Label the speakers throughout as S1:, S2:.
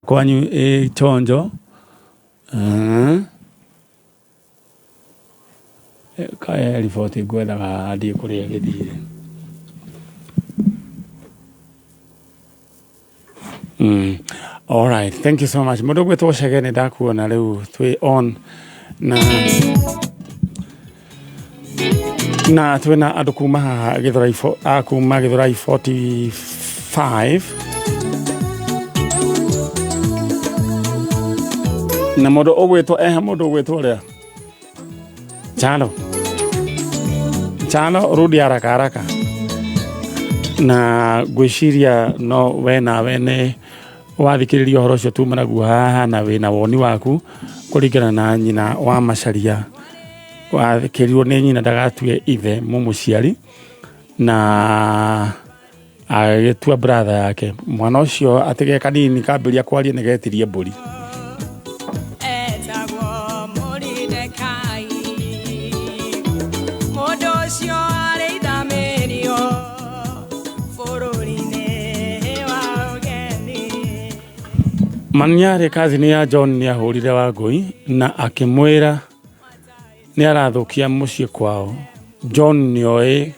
S1: Kwanyu ĩ chonjo. Kae riboti ngwethaga haha ndiũĩ kũrĩa ĩgĩthire. Alright, thank you so much. Mũndũ ũgwĩtwo Chege nĩ ndakuona rĩu twĩ on na na twĩna andũ kuma haha Gĩthũrai a kuma Gĩthũrai 45 na mũndũ ũgwĩtwo eha mũndũ ũgwĩtwo ũrĩa Chalo Chalo rudi haraka haraka na ngwĩciria no we nawe nĩ wathikĩrĩria ũhoro ũcio tuma naguo haha na wĩna woni waku kũringana na nyina wa Macharia wakĩrirwo nĩ nyina ndagatue ithe mũmũciari na agĩtua brother yake mwana ũcio atĩ ge kanini kambĩrĩria kwaria nĩ getirie mbũri.
S2: Etagwo Moridekai. Mũndũ ũcio arĩ ithamĩrio bũrũri-inĩ wa ũgeni.
S1: Maniarĩ kazini ya John nĩ ahũrire Wangũi na akĩmwĩra nĩ arathũkia mũciĩ kwao. John nĩoĩ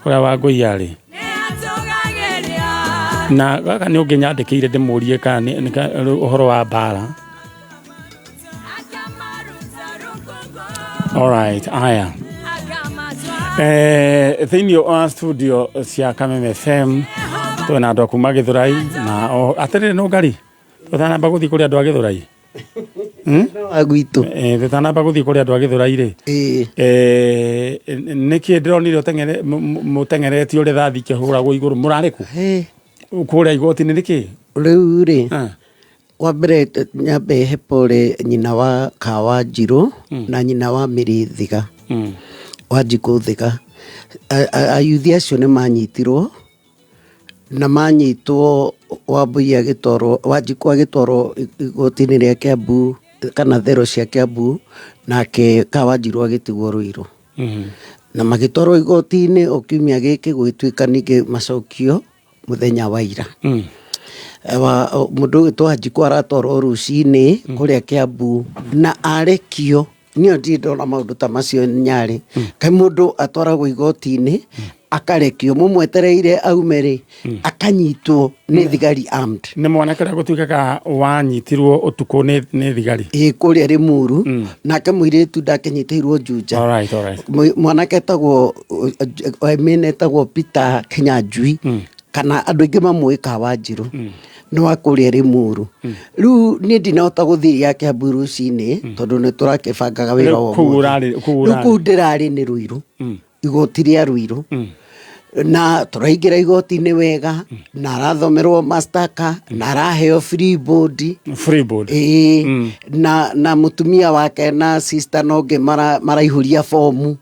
S1: kũrĩa Wangũi arĩ. Na gaka nĩ ũngĩ nyandĩkĩire ndĩmũrie kana ũhoro wa mbara. Alright, aya. Thĩinĩ wa studio cia Kameme FM twĩna andũ a kuma Gĩthũrai na atĩrĩrĩ no ngari tũtanamba gũthiĩ kũrĩ andũ a Gĩthũrai.
S3: Wa gwitũ.
S1: Tũtanamba gũthiĩ kũrĩ andũ a Gĩthũrai rĩ. Nĩkĩ ndĩronire mũteng'eretio rithathi ikĩhũragwo igũrũ mũrarĩ kũ? Kũrĩa igoti-inĩ nĩkĩ?
S3: Rĩu rĩ, wa mbere nyambe he pole nyina wa Kawanjirũ na nyina wa Mary Thiga, Wanjikũ Thiga. Ayuthi acio nĩ manyitirwo na manyitwo Wambui agĩtwarwo, Wanjikũ agĩtwarwo igoti-inĩ rĩa Kiambu kana thero cia Kiambu nake Kawanjirũ agĩtigwo Ruiru. Na magĩtwarwo igoti-inĩ o kiumia gĩkĩ gũgĩtuĩka ningĩ macokio mũthenya wa ira. Mũndũ ũgwĩtwo Wanjikũ aratwarwo rũcinĩ kũrĩa Kiambu na arekio, niĩ ndirĩ ndona maũndũ ta macio Nyarĩ, kaĩ mũndũ atwaragwo igoti-inĩ akarekio, mũmwetereire aume rĩ, akanyitwo nĩ thigari armed.
S1: Nĩ mwanake ũrĩa gũtuĩkaga wanyitirwo ũtukũ nĩ thigari.
S3: Ĩĩ kũrĩa Limuru, nake mũirĩtu ndakĩnyitĩirwo Juja.
S1: Alright, alright.
S3: Mwanake etagwo, I mean etagwo Peter Kinyanjui, kana andũ aingĩ mamũĩ Kawanjirũ, nĩ wa kũrĩa Limuru. Rĩu niĩ ndinahota gũthiĩ gĩa Kiambu rũcinĩ, tondũ nĩ tũrakĩbangaga wĩra
S1: wa
S3: ũmũthĩ. Rĩu kũu ndĩrarĩ nĩ Ruiru. Igoti rĩa Ruiru. Na tũraingĩra igoti-inĩ wega, na arathomerwo mastaka, na araheo free board.
S1: Free board.
S3: Ĩĩ. Na mũtumia wake na sister na ũngĩ maraihũria bomu,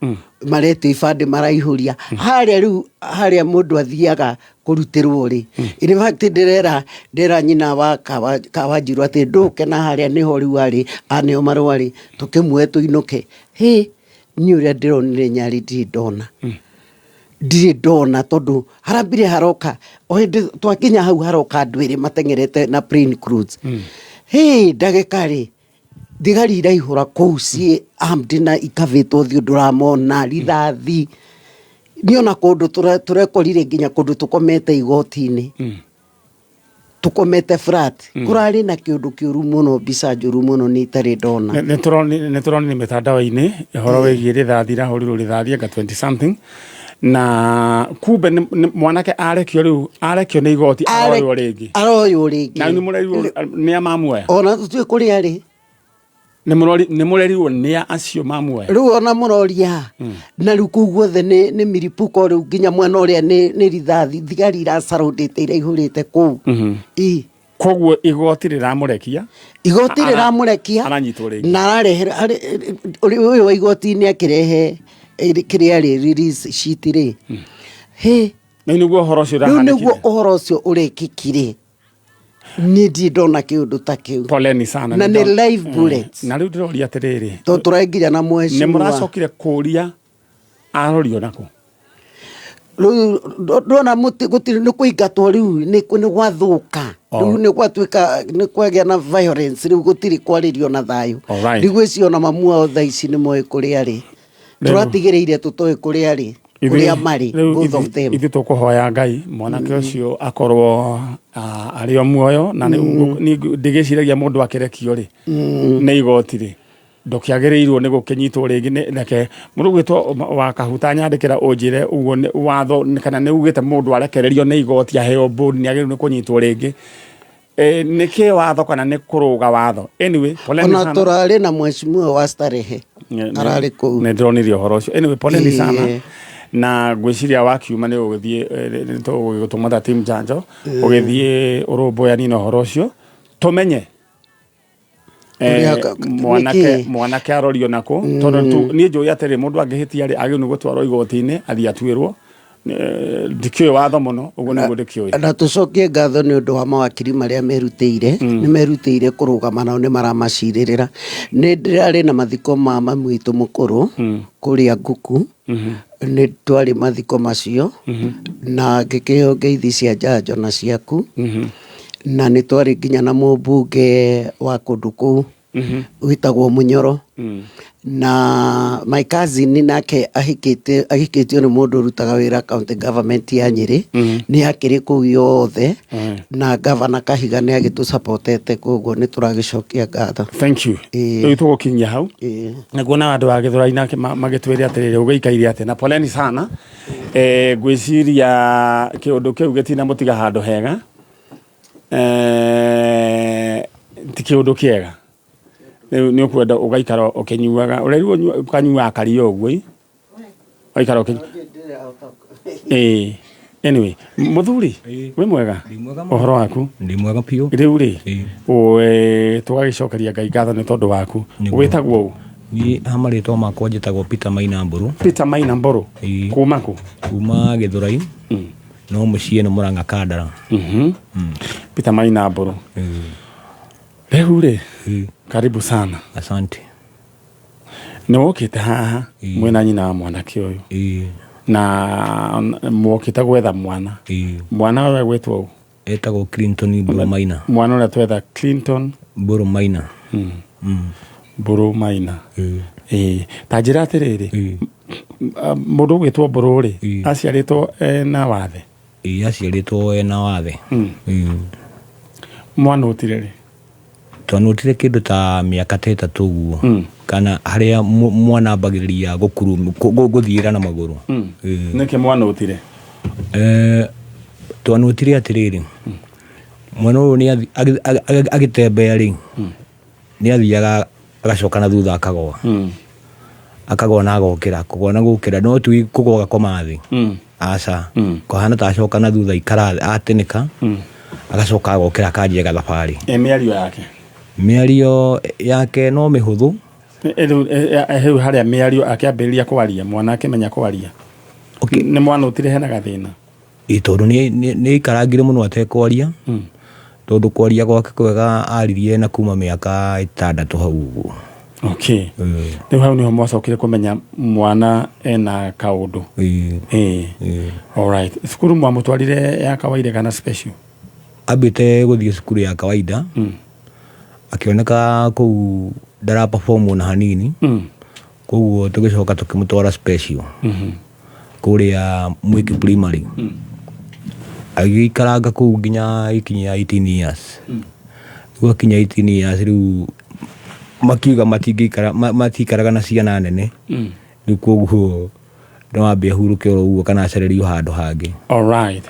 S3: maretio ibandĩ maraihũria. Harĩa rĩu, harĩa mũndũ athiaga kũrutĩrwo rĩ, in fact ndĩrera, ndĩrera nyina wa Kawanjirũ atĩ ndũke na harĩa nĩho rĩu arĩ, aneo marũa rĩ, tũkĩmuoe tũinũke. Hĩ! Niĩ ũrĩa ndĩronire Nyarĩ ndirĩ ndona. Ndirĩ ndona tondũ harambire haroka, o hĩndĩ twakinya hau haroka andũ erĩ mateng'erete na plain clothes. Hĩ ndagĩka rĩ, thigari iraihũra kũu ciĩ armed na ikabĩtwo ũthiũ ndũramona, rithathi. Niĩ ona kũndũ tũrekorire nginya kũndũ tũkomete igoti-inĩ. Tũkomete flat. Kũrarĩ na kĩũndũ kĩũru mũno, mbica njũru mũno niĩ itarĩ ndona.
S1: Nĩ tũronire mĩtandao-inĩ ũhoro wĩgiĩ rithathi irahũrirwo rithathi anga 20 something na kumbe mwanake arekio rĩu arekio nĩ igoti aroywo rĩngĩ.
S3: Aroywo rĩngĩ.
S1: Na nĩ mũrerirwo nĩ a mamuoya?
S3: Ona tũtiũĩ kũrĩa arĩ.
S1: Nĩ mũrerirwo nĩ a acio mamuoya?
S3: Rĩu ona mũroria na rĩu kũu guothe nĩ miripuko rĩu nginya mwena ũrĩa nĩ rithathi thigari iracaraũndĩte iraihũrĩte kũu. Ĩ.
S1: Koguo igoti rĩramũrekia.
S3: Igoti rĩramũrekia.
S1: Aranyitwo rĩngĩ.
S3: Na ararehe ũyũ wa igoti-inĩ akĩrehe kĩrĩa rĩ release sheet rĩ. Hĩ.
S1: Rĩu nĩguo ũhoro ũcio
S3: Rĩu
S1: ũrahanĩkire.
S3: nĩguo ũhoro ũcio ũrekĩkire. Niĩ ndirĩ ndona kĩũndũ ta kĩu.
S1: Poleni sana.
S3: Na nĩ live bullets.
S1: Na rĩu ndĩroria atĩrĩrĩ.
S3: Tondũ tũraingĩra na
S1: Nĩ
S3: mheshimiwa.
S1: mũracokire kũria arorio nakũ?
S3: Rĩu ndona gũtirĩ nĩ kũingatwo rĩu nĩ gwathũka. Rĩu nĩ gwatuĩka nĩ kwagĩa na violence, rĩu gũtirĩ kwarĩrio na thayũ.
S1: Alright.
S3: Rĩu ngwĩciria ona mamu wao thaa ici nĩ moĩ kũrĩa arĩ. Tũratigĩrĩire tũtoĩ kũrĩa arĩ, kũrĩa marĩ,
S1: Rĩu
S3: both of them.
S1: Ithuĩ tũkũhoya Ngai mwanake ũcio akorwo arĩ o muoyo, na ndigĩciragia mũndũ akĩrekio rĩ nĩ igoti rĩ, ndũkĩagĩrĩirwo nĩ gũkĩnyitwo rĩngĩ. Reke mũndũ gwĩtwo wa Kahuta nyandĩkĩra ũnjĩre ũguo nĩ watho kana nĩ ugĩte mũndũ arekererio nĩ igoti aheo bond nĩ agĩrĩirwo nĩ kũnyitwo rĩngĩ. Nĩ kĩ watho kana nĩ kũrũga watho? Anyway, poleni
S3: Ona
S1: sana.
S3: tũrarĩ na mheshimiwa wa Starehe ararĩ kũu.
S1: Nĩ ndĩronire ũhoro ũcio. Anyway, poleni sana. Na ngwĩciria wakiuma nĩ ũgũthiĩ, nĩ tũgũgĩtũma ta team Njanjo ũgĩthiĩ ũrũmbũyani na ũhoro ũcio tũmenye mwanake
S3: nĩkĩ?
S1: Mwanake arorio nakũ, tondũ niĩ njũĩ atĩrĩ, mũndũ angĩhĩtia rĩ, agĩrĩirwo nĩ gũtwarwo igoti-inĩ athiĩ atuĩrwo. Ndikĩũĩ watho mũno ũguo nĩguo ndĩkĩũĩ.
S3: Na tũcokie ngatho nĩ ũndũ wa mawakiri marĩa merutĩire, nĩ merutĩire kũrũgama nao, nĩ maramacirĩrĩra. Nĩ ndĩrarĩ na mathiko ma mami witũ mũkũrũ kũrĩa Nguku, nĩ twarĩ mathiko macio na ngĩkĩheo ngeithi cia Njanjo na ciaku, na nĩ twarĩ nginya na mũmbunge wa kũndũ kũu wĩtagwo Mũnyoro, na my cousin nake ahikĩte, ahikĩtio nĩ mũndũ ũrutaga wĩra county government ya Nyĩrĩ, nĩ akĩrĩ kũu yothe, na gavana Kahiga nĩ agĩtũsupportete, koguo nĩ tũragĩcokia ngatho.
S1: Thank you. Rĩu tũgũkinyia hau. Nĩkuona andũ a Gĩthũrai nake magĩtwĩre atĩrĩrĩ, ũgĩikaire atĩa? Na poleni sana. Ngwĩciria kĩũndũ kĩu gĩtinamũtiga handũ hega. Ti kĩũndũ kĩega. Rĩu nĩ ũkwenda ũgaikara ũkĩnyuaga, ũrerirwo ũkanyuaga karia ũguo ĩ, ũgaikara ũkĩnyua. Anyway, mũthuri wĩ mwega?
S4: Ndĩ mwega mũno.
S1: Ũhoro waku?
S4: Ndĩ mwega biũ.
S1: Rĩu rĩ, tũgagĩcokeria Ngai ngatho nĩ tondũ waku.
S4: Nĩguo.
S1: Wĩtagwo ũ?
S4: Niĩ ha marĩtwa makwa njĩtagwo Peter Maina Mbũrũ.
S1: Peter Maina Mbũrũ. Kuma kũ?
S4: Kuma Gĩthũrai, no mũciĩ nĩ Mũrang'a Kandara.
S1: Peter Maina Mbũrũ. Rĩu rĩ, karibu sana.
S4: Asante.
S1: Nĩ wokĩte haha mwĩna nyina wa mwanake ũyũ na mwokĩte gwetha mwana. Mwana ũyũ egwĩtwo ũ?
S4: Etagwo Clinton Mbũrũ Maina.
S1: Mwana ũrĩa twetha, Clinton
S4: Mbũrũ Maina.
S1: Mbũrũ Maina. Ĩĩ, ta njĩra atĩrĩrĩ, mũndũ ũgwĩtwo Mbũrũ rĩ, aciarĩtwo ena wathe?
S4: Ĩĩ, aciarĩtwo ena wathe.
S1: Mwana ũtire rĩ?
S4: Twanotire kĩndũ ta mĩaka ta 3 ũguo, kana harĩa mwana ambagĩrĩria gũthiĩra na magũrũ.
S1: Nĩkĩ mwana ũtire?
S4: Twanotire atĩrĩrĩ, mwana ũyũ nĩ agĩtembea rĩ, nĩ athiaga agacoka na thutha, akagwa, akagwa na agokĩra, kũgwa na gũkĩra, no ti kũgwa agakoma thĩ, aca, kũhana ta acoka na thutha, ikara thĩ, atĩnĩka, agacoka agokĩra, akanjia gathabarĩ.
S1: Mĩario yake?
S4: Mĩario yake no mĩhũthũ.
S1: Rĩu harĩa mĩario akĩambĩrĩria kwaria, mwana akĩmenya kwaria, nĩ mwana ũtire hena gathĩna?
S4: Ĩ, tondũ nĩ aikarangire mũno atekwaria, tondũ kwaria gwake kwega aririe na kuma mĩaka 6 hau ũguo.
S1: Okay, rĩu hau nĩho mwacokire kũmenya mwana ena kaũndũ?
S4: Ĩĩ.
S1: Ĩĩ.
S4: Ĩĩ.
S1: Alright, cukuru mwamũtwarire ya kawaida kana special?
S4: Ambĩte gũthiĩ cukuru ya kawaida, akĩoneka kũu ndara perform ona hanini, koguo tũgĩcoka tũkĩmũtwara special kũrĩa Mwiki Primary, agĩikaranga kũu nginya ikinya 18 years. Rĩu akinya 18 years, rĩu makiuga matingĩikara, matikaraga na ciana nene rĩu, koguo no ambe ahurũke oro ũguo kana acererio handũ hangĩ.
S1: Alright.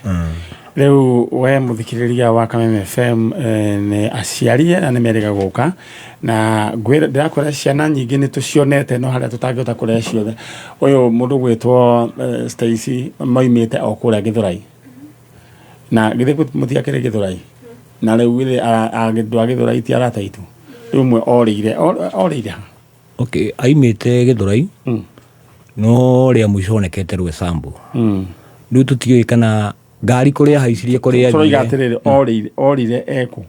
S1: Rĩu we mũthikĩrĩria wa Kameme FM, nĩ aciari na nĩ merĩga gũka na ndĩrakwĩra ciana nyingĩ nĩ tũcionete, no harĩa tũtangĩhota kũrehe ciothe. Ũyũ mũndũ gwĩtwo Stacy moimĩte o kũrĩa Gĩthũrai, na githĩ mũtiakĩrĩ Gĩthũrai, na rĩu githĩ andũ a Gĩthũrai ti arata aitũ? Rĩu ũmwe orĩire orĩire ha?
S4: Okay, aimĩte Gĩthũrai, no rĩa mũico onekete Rwesambu. Rĩu tũtiũĩ kana ngari kũrĩa haicirie kũrĩa
S1: Tũroiga
S4: athire.
S1: atĩrĩrĩ, orĩire orire ekũ?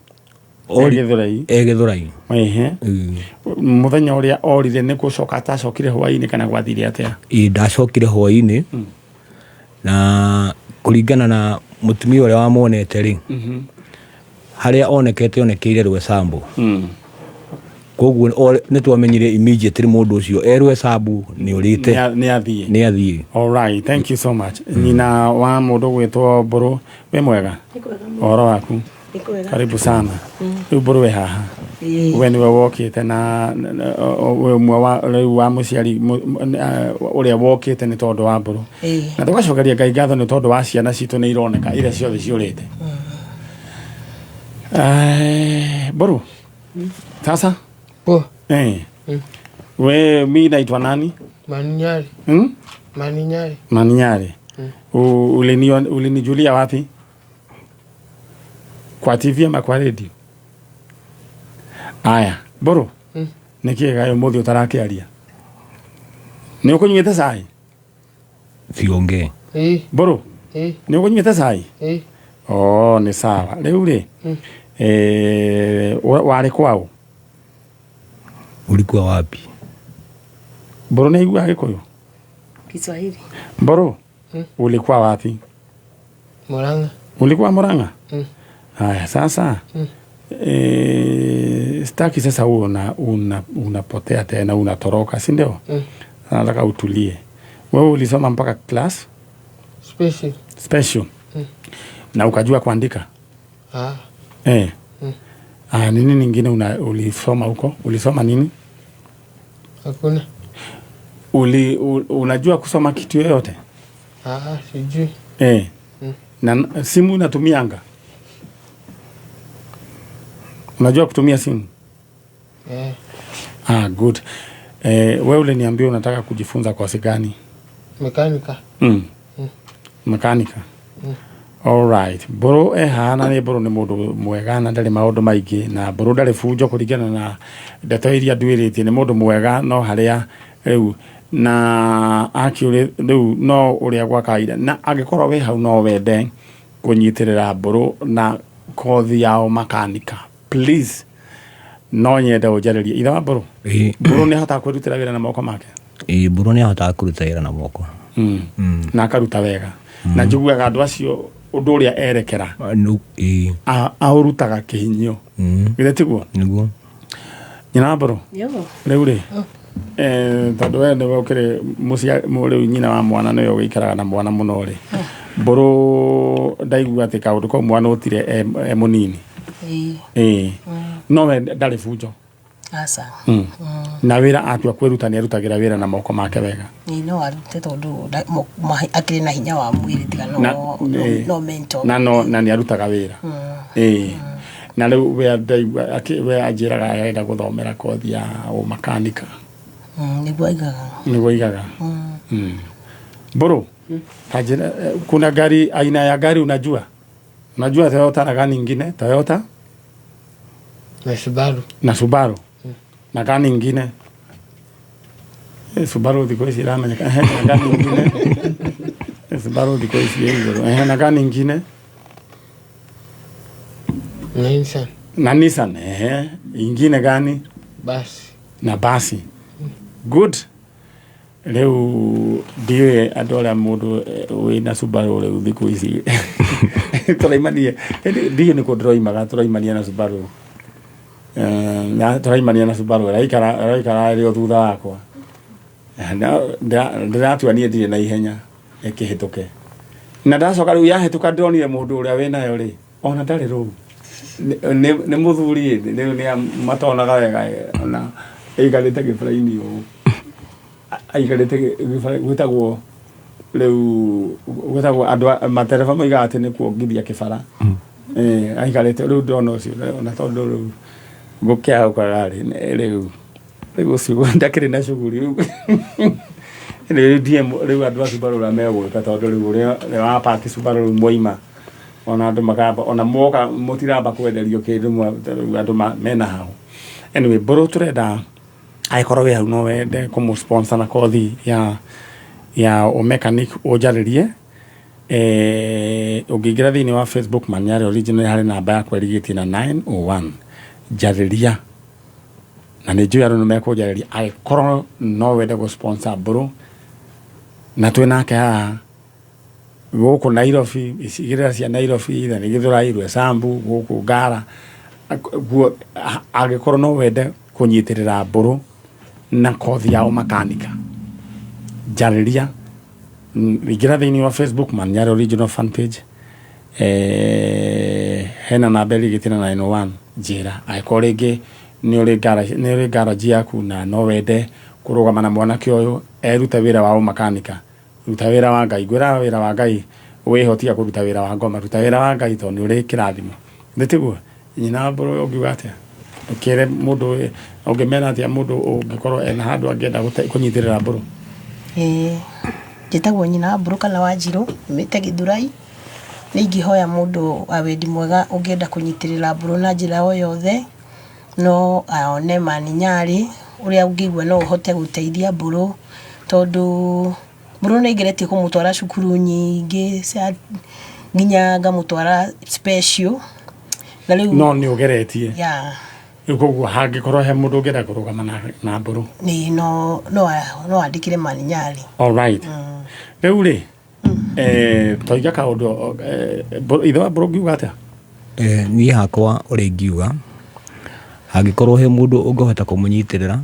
S1: Gĩthũrai.
S4: E Gĩthũrai.
S1: Ehe. Mũthenya ũrĩa orire nĩ gũcoka atacokire hwainĩ kana gwathire atĩa?
S4: Ĩ, ndacokire hwainĩ. Na kũringana na mũtumia ũrĩa wamuonete rĩ, harĩa onekete onekeire Rwesambu. Koguo nĩ twamenyire immediately mũndũ ũcio e Rwesambu nĩ ũrĩte.
S1: Nĩ athiĩ.
S4: Nĩ athiĩ.
S1: All right, thank you so much. Nyina wa mũndũ gwĩtwo Mbũrũ, wĩ mwega? Ũhoro waku? Karibu sana. Rĩu Mbũrũ wĩ haha. We nĩwe wokĩte na we ũmwe wa rĩu wa mũciari ũrĩa wokĩte nĩ tondũ wa Mbũrũ. Na tũgacokeria Ngai ngatho nĩ tondũ wa ciana citũ nĩ ironeka iria ciothe ciũrĩte. Mbũrũ. Sasa?
S5: Poa.
S1: We mi naitwa nani?
S5: Maninyari. Maninyari.
S1: Maninyari. Ulinijulia wapi? Kwa TV ama kwa radio? Aya, Mbũrũ. Nĩkĩ gayo mũthĩ ũtarakĩaria? Nĩ ũkũnyuĩte cai?
S4: Siongee.
S1: Mbũrũ. Nĩ ũkũnyuĩte cai? Oh, nĩ sawa. Rĩu rĩ, warĩ kwao?
S4: Ulikuwa wapi?
S1: Mbũrũ nĩ aiguaga Gĩkũyũ?
S6: Kiswahili.
S1: Mbũrũ, ulikuwa wapi?
S5: Murang'a.
S1: Ulikuwa Murang'a? Haya, sasa. Sitaki sasa unapotea tena, unatoroka, si ndio? Nataka utulie. Wewe ulisoma mpaka class?
S5: Special.
S1: Special. Na ukajua kuandika? Nini nyingine ulisoma huko? Ulisoma nini?
S5: Hakuna.
S1: Unajua kusoma kitu yoyote?
S5: Sijui.
S1: Na simu unatumianga? Unajua kutumia simu? Good. Wewe uliniambia unataka kujifunza kosi gani?
S5: Mekanika.
S1: Mekanika. All right. Mbũrũ ehana nĩ Mbũrũ nĩ mũndũ mwega na ndarĩ maũndũ maingĩ, na Mbũrũ ndarĩ bunjo kũringana na ndeto iria nduĩrĩtie, nĩ mũndũ mwega no harĩa rĩu na akĩũrĩ rĩu no ũrĩa gwa kawaida, na angĩkorwo wĩ hau no wende kũnyitĩrĩra Mbũrũ na kothi yao makanika, please no nyende ũnjarĩrie. Ithe wa Mbũrũ? Mbũrũ nĩ ahotaga kwĩrutĩra wĩra na moko make?
S4: Mbũrũ nĩ ahotaga kũruta wĩra na moko.
S1: Na akaruta wega. Na njiguaga andũ acio ũndũ ũrĩa erekera. Aũrutaga kĩhinyio. Githĩ tiguo?
S4: Nĩguo.
S1: Nyina wa Mbũrũ? Rĩu rĩ, tondũ we nĩwe ũkĩrĩ rĩu nyina wa mwana nĩwe ũgĩikaraga na mwana mũno rĩ. Mbũrũ ndaigua atĩ kaũndũ kau mwana ũtire e mũnini. No we ndarĩ bunjo.
S6: Aca.
S1: Na wĩra atua kwĩruta nĩ arutagĩra wĩra na moko make wega.
S6: No arute tondũ akĩrĩ na hinya wa mwĩrĩ tiga no mental.
S1: Na no, na nĩ arutaga wĩra. Na rĩu we ndaigua we anjĩraga arenda gũthomera kothi ya ũmakanika.
S6: Nĩguo aigaga.
S1: Nĩguo aigaga. Mbũrũ, tanjĩra, kuna gari aina ya gari unajua? Unajua Toyota na gani ingine? Toyota?
S5: Na Subaru.
S1: Na Subaru. Na gani ingine? Subaru thikũ ici iramenyeka. Na gani ingine? Subaru thikũ ici ĩ igũrũ. Na gani ingine?
S5: Na Nissan.
S1: Na Nissan, Ingine gani?
S5: Basi.
S1: Na basi. Good. Rĩu ndiũĩ andũ arĩa mũndũ wĩna Subaru rĩu thikũ ici. Tũraimania. Ndiũĩ nĩkũ ndĩroimaga, tũraimania na Subaru. Na tũraimania na Subaru, ĩraikara ĩrĩ o thutha wakwa. Ndĩratua niĩ ndirĩ na ihenya ĩkĩhĩtũke. Na ndacoka rĩu yahĩtũka ndĩronire mũndũ ũrĩa wĩnayo rĩ, ona ndarĩ rũu. Nĩ mũthuri ĩ, rĩu nĩ matonaga wega, ona aikarĩte gĩbara-inĩ ũũ. Aikarĩte gĩbara, gwĩtagwo rĩu, gwĩtagwo andũ a matereba moigaga atĩ nĩ kuongithia kĩbara. Aikarĩte rĩu ndĩrona ũcio, ona tondũ rĩu gũkĩahũka rĩ, rĩu, rĩu ũcio ndakĩrĩ na shughuli rĩu. Rĩu ndiĩ rĩu andũ a Subaru ũrĩa megwĩka tondũ rĩu ũrĩa wapaki Subaru rĩu mwaima, ona andũ makamba, ona mwoka mũtiramba kwenderio kĩndũ rĩu andũ mena hao. Anyway, Mbũrũ tũrenda angĩkorwo wĩ hau no wende kũmũ-sponsor na kothi ya ũmechanic ũnjarĩrie. Ũngĩingĩra thĩinĩ wa Facebook Maniari Original harĩ namba yakwa ĩrigĩtie na 901. Njarĩria. Na nĩ njũĩ andũ nĩ mekũnjarĩria. Angĩkorwo no wende gũ-sponsor Mbũrũ na twĩ nake haha, Gũkũ Nairobi, icigĩrĩra cia Nairobi, na nĩ Gĩthũrai, Rwesambu, gũkũ Ngara. Guo angĩkorwo no wende kũnyitĩrĩra Mbũrũ na kothi ya ũmakanika, njarĩria, ingĩra thĩinĩ wa Facebook Manyara Original fan page, hena namba ĩrigĩtie na 901, njĩra angĩkorwo rĩngĩ nĩ ũrĩ garage, nĩ ũrĩ garage yaku na no wende kũrũgama na mwanake ũyũ erute wĩra wa ũmakanika. Ruta wĩra wa Ngai, ngwĩra wĩra wa Ngai wĩhotia kũruta wĩra wa ngoma, ruta wĩra wa Ngai tondũ nĩ ũrĩ kĩrathimo, nĩ tiguo? Nyina wa Mbũrũ, ũngiuga atĩa ũkĩre mũndũ, ũngĩmera atĩa mũndũ ũngĩkorwo ena handũ angĩenda kũnyitĩrĩra Mbũrũ?
S6: Ĩĩ, njĩtagwo nyina wa Mbũrũ kana Wanjirũ, nyumĩte Gĩthũrai. Nĩ ingĩhoya mũndũ wa wendi mwega ũngĩenda kũnyitĩrĩra Mbũrũ na njĩra o yothe, no one Maninyarĩ, ũrĩa ũngĩigua no ũhote gũteithia Mbũrũ, tondũ Mbũrũ nĩ ngeretie kũmũtwara cukuru nyingĩ cia nginya ngamũtwara special, na rĩu
S1: No nĩ ũgeretie?
S6: Yeah.
S1: Rĩu koguo hangĩkorwo he mũndũ ũngĩenda kũrũgama na Mbũrũ?
S6: Nĩ no andĩkĩre Maninyarĩ.
S1: All right. Rĩu rĩ, toiga kaũndũ, ithe wa Mbũrũ, ngiuga atĩa?
S4: Niĩ hakwa ũrĩa ingiuga, hangĩkorwo he mũndũ ũngĩhota kũmũnyitĩrĩra,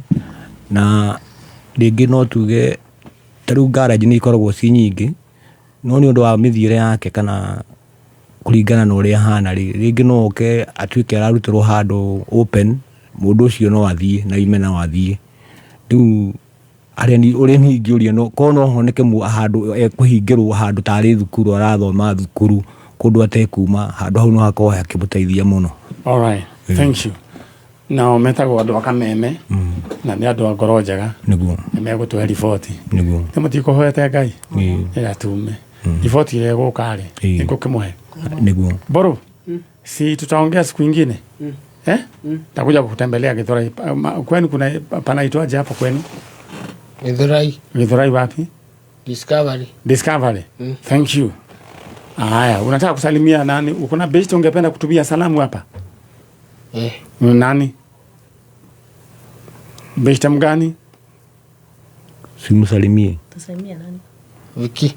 S4: na rĩngĩ no tuge ta rĩu garage nĩ ikoragwo ci nyingĩ, no nĩ ũndũ wa mĩthiĩre yake kana kũringana na ũrĩa ahana rĩ, rĩngĩ no oke atuĩke ararutĩrwo handũ open, mũndũ ũcio no athiĩ na ime no athiĩ. Rĩu harĩa ũrĩa niĩ ingĩũria, no korwo no honeke handũ ekũhingĩrwo, handũ tarĩ thukuru arathoma thukuru, kũndũ atekuma, handũ hau no hakorwo hakĩmũteithia mũno.
S1: All right. Thank you. Nao metagwo andũ a Kameme na nĩ andũ a ngoro njega. Nĩ megũtũhe riboti. Nĩ mũtikũhoete Ngai ĩrĩa tume riboti ĩrĩa ĩgũka rĩ, nĩngũkĩmũhe. Mbũrũ, si tutaongea siku ingine, eh? Takuja kukutembelea Githurai. Kwenu kuna panaitwaje hapo kwenu?
S5: Githurai.
S1: Githurai wapi?
S5: Discovery.
S1: Discovery. Thank you. Haya, unataka kusalimia nani? Uko na best ungependa kutumia salamu hapa?
S5: Eh.
S1: Nani? Best mgani?
S4: Simsalimie.
S6: Tusalimia nani?
S5: Wiki.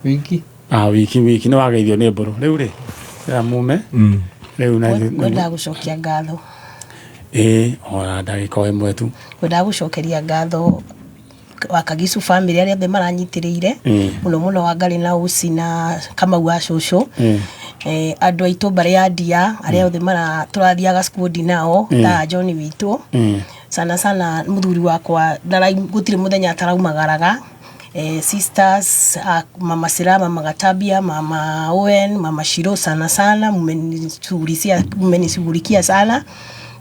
S5: Wiki.
S1: Ah, wiki, wiki nĩ wageithio nĩ Mbũrũ. Rĩu rĩ, ĩra mume. Rĩu na
S6: Ngwendaga gũcokia ngatho.
S1: Ĩĩ, ona ndagĩka o ĩmwe tu.
S6: Ngwendaga gũcokeria ngatho wa Kagicu family arĩa othe maranyitĩrĩire, mũno mũno Wangarĩ na Ũci na Kamau wa cũcũ. Andũ aitũ mbarĩ ya Ndia arĩa othe tũrathiaga squad nao, ta John witũ. Sana sana mũthuri wakwa gũtirĩ mũthenya ataraumagaraga. Sisters, Mama Sira, Mama Gatabia, Mama Owen, Mama Shiro, sana sana mmenishughulikia sana.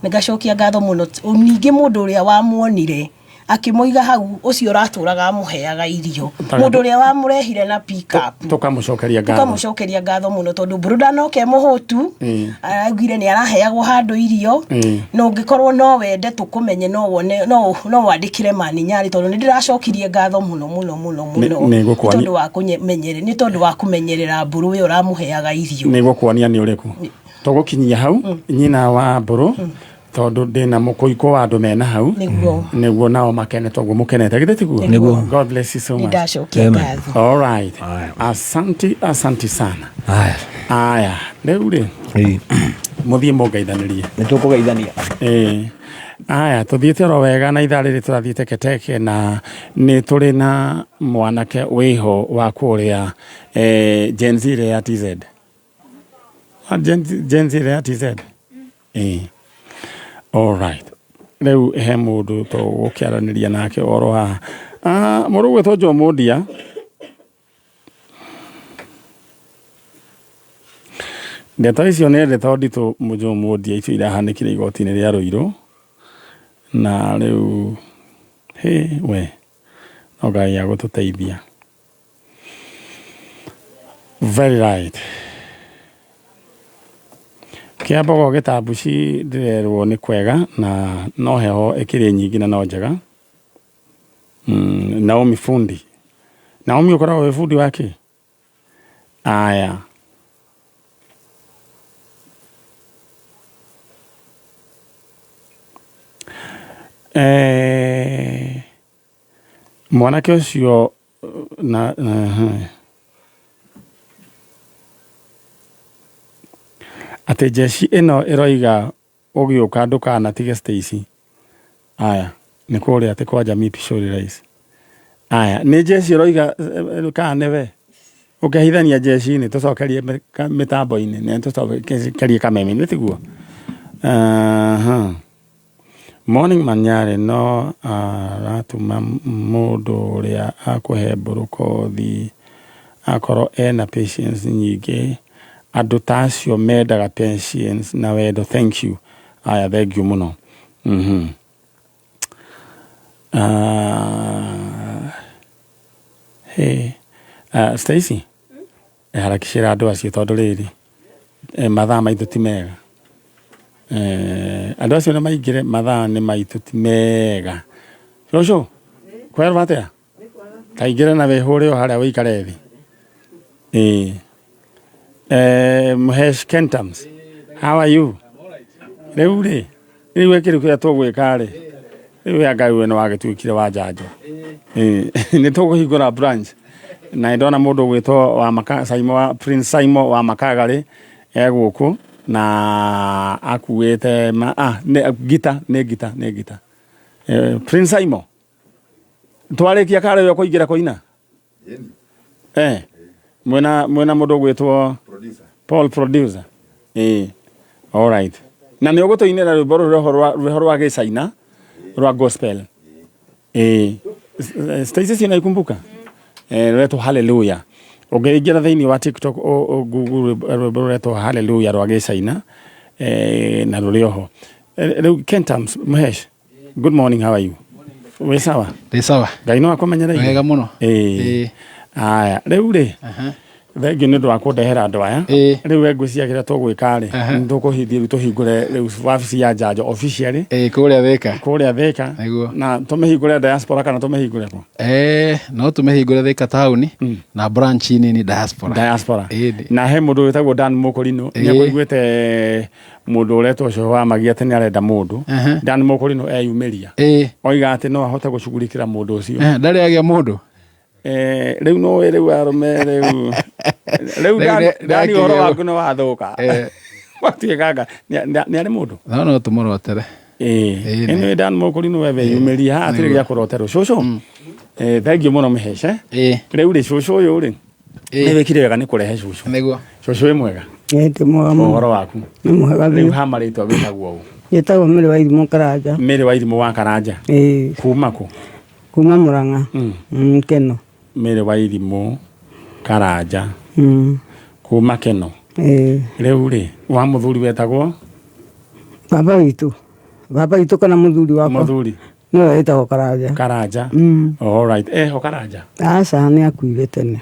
S6: Nĩngacokia ngatho mũno. Ningĩ mũndũ ũrĩa wamuonire akĩmũiga hau, ũcio ũratũraga amũheaga irio, mũndũ ũrĩa wamũrehire na pick up,
S1: Tũkamũcokeria ngatho.
S6: Tũkamũcokeria ngatho mũno, tondũ Mbũrũ ndanoke mũhũtu. Araugire nĩ araheagwo handũ irio. Na ũngĩkorwo no wende tũkũmenye, no wone, no wandĩkĩre Maninyarĩ, tondũ nĩ ndĩracokirie ngatho mũno mũno mũno mũno.
S1: Nĩ
S6: Nĩ tondũ wa kũnyemenyere, nĩ tondũ wa kũmenyerera Mbũrũ ũyũ ũramũheaga irio.
S1: Nĩ gũkuonia nĩ ũrĩkũ tũgũkinyia hau nyina wa Mbũrũ, tondũ ndĩna mũkũikũ wa andũ mena hau. Nĩguo nao makene toguo mũkenete, githĩ tiguo?
S4: Nĩguo.
S1: God bless you so
S6: Nĩ
S1: much.
S6: ndacokia
S4: Amen.
S6: ngatho.
S1: All right.
S4: Aya.
S1: Asanti, asanti sana.
S4: Aya.
S1: Aya, rĩu rĩ, mũthiĩ mũngeithanĩrie.
S4: Nĩ tũkũgeithania.
S1: Ĩĩ. Aya, tũthiĩte oro wega na ithaa rĩrĩ tũrathiĩ teketeke, na nĩ tũrĩ na mwanake wĩho wa kũrĩa Gen Z ĩrĩa ya TZ. Ah, Gen Z ĩrĩa ya TZ. Ĩĩ. All right. Rĩu he mũndũ tũgũkĩaranĩria nake oro haha. Ah, mũndũ ũgwĩtwo Joe Mũndia. Ndeto icio nĩ ndeto nditũ, Joe Mũndia, icio irahanĩkire igoti-inĩ rĩa Ruiru. Na rĩu hĩ we, no Ngai agũtũteithia. Very right. Kĩambogo gĩtambuci ndĩrerwo nĩ kwega na no heho ĩkĩrĩ nyingĩ na no njega. Naomi fundi. Naomi, ũkoragwo wĩ fundi wa kĩ? Aya. Mwanake ũcio Na atĩ jeshi ĩno ĩroiga ũgĩũka ndũkanatige Stacy. Aya nĩ kũrĩa atĩ kwa Jamii Pishori Rice. Aya nĩ jeshi ĩroiga kana nĩwe ũkehithania jeshi-inĩ tũcokerie mĩtambo-inĩ nĩ tũcokerie kameme-inĩ tiguo. Aha. Morning Manyare no aratũma mũndũ ũrĩa akũhe mbũrũkothi akorwo ena patience nyingĩ. Andũ ta acio mendaga patience na wendo. Thank you. Aya, thank you mũno. Hey. Stacy, harakicĩra andũ acio tondũ rĩrĩ mathaa maitũ ti mega. Andũ acio nĩ maingĩre, mathaa nĩ maitũ ti mega. Cũcũ, kwerwo atĩa? Kaingĩre na wĩhũre o harĩa wĩikare thĩ. Ĩĩ. Mhesh Kentams, how are you? Rĩu rĩ, rĩu kĩrĩ kĩrĩa tũgwĩka rĩ, rĩu ya Ngai we nĩ wagĩtuĩkire wa njanjo. Ĩĩ, nĩ tũkũhingũra branch na nĩ ndona mũndũ ũgwĩtwo wa Maka, Saimo wa, Prince Saimo wa Makagarĩ e gũkũ na akuĩte ma, nĩ ngita, nĩ ngita, nĩ ngita. Prince Saimo, twarĩkia karĩ we ũkũingĩra kũina? Mwena mũndũ ũgwĩtwo Paul producer. All right. Na nĩ ũgũtũinĩra rwĩmbo rũrĩa rwa gĩcaina rwa gospel. Stacy si unaikumbuka? Rwetwo Hallelujah. Ũngĩingĩra thĩinĩ wa TikTok Google rwĩmbo rũretwo Hallelujah rwa gĩcaina na rũrĩ oho. Rĩu Kentams Mhesh, good morning, how are you? Wĩ sawa?
S5: Ndĩ sawa.
S1: Ngai no akũmenyereire.
S5: Wega mũno.
S1: Aya, rĩu rĩ, thengiũ nĩ ũndũ wa kũndehera andũ aya. Rĩu we ngwĩciria kĩrĩa tũgwĩka rĩ, nĩ tũkũhithia rĩu tũhingũre rĩu wabici ya njanjo officially.
S5: Kũrĩa Thĩka.
S1: Kũrĩa Thĩka.
S5: Nĩguo.
S1: Na tũmĩhingũre diaspora kana tũmĩhingũre kũ?
S5: No tũmĩhingũre Thĩka taũni na branch nini diaspora.
S1: Diaspora. Na he mũndũ wĩtagwo Dan Mũkũrinũ, nĩ akũiguĩte mũndũ ũretwo ũcio wa Magia atĩ nĩ arenda mũndũ. Dan Mũkũrinũ eyumĩria. Oiga atĩ no ahote gũcugurikĩra mũndũ ũcio.
S5: Ndarĩ agĩa mũndũ.
S1: Rĩu no rĩu arũme rĩu. Rĩu Dani ũhoro waku nĩ wathũka. Watuĩkanga nĩ arĩ mũndũ.
S5: No tũmũrotere.
S1: Ĩno Dan Mũkũrinũ we weyumĩria haha hatirĩ gĩa kũroterwo. Cũcũ. Thank you mũno Mheshe. Rĩu rĩ cũcũ ũyũ rĩ, nĩ wĩkire wega nĩ kũrehe cũcũ.
S5: Nĩguo.
S1: Cũcũ wĩ mwega?
S7: Ndĩ mwega mũno.
S1: Ũhoro waku?
S7: Nĩ mwega
S1: Rĩu ha marĩtwa wĩtagwo ũ?
S7: Njĩtagwo Mary wa Irimũ Karanja.
S1: Mary wa Irimũ wa Karanja. Kuma kũ?
S7: Kuma Murang'a. Keno.
S1: Mary wa Irimũ Karanja. Kuma Keno. Rĩu rĩ, wa mũthuri wetagwo?
S7: Baba witũ. Baba witũ kana mũthuri wakwa?
S1: Mũthuri.
S7: Nĩwe wĩtagwo Karanja.
S1: Karanja. All right. Eho Karanja?
S7: Aca nĩ akuire tene.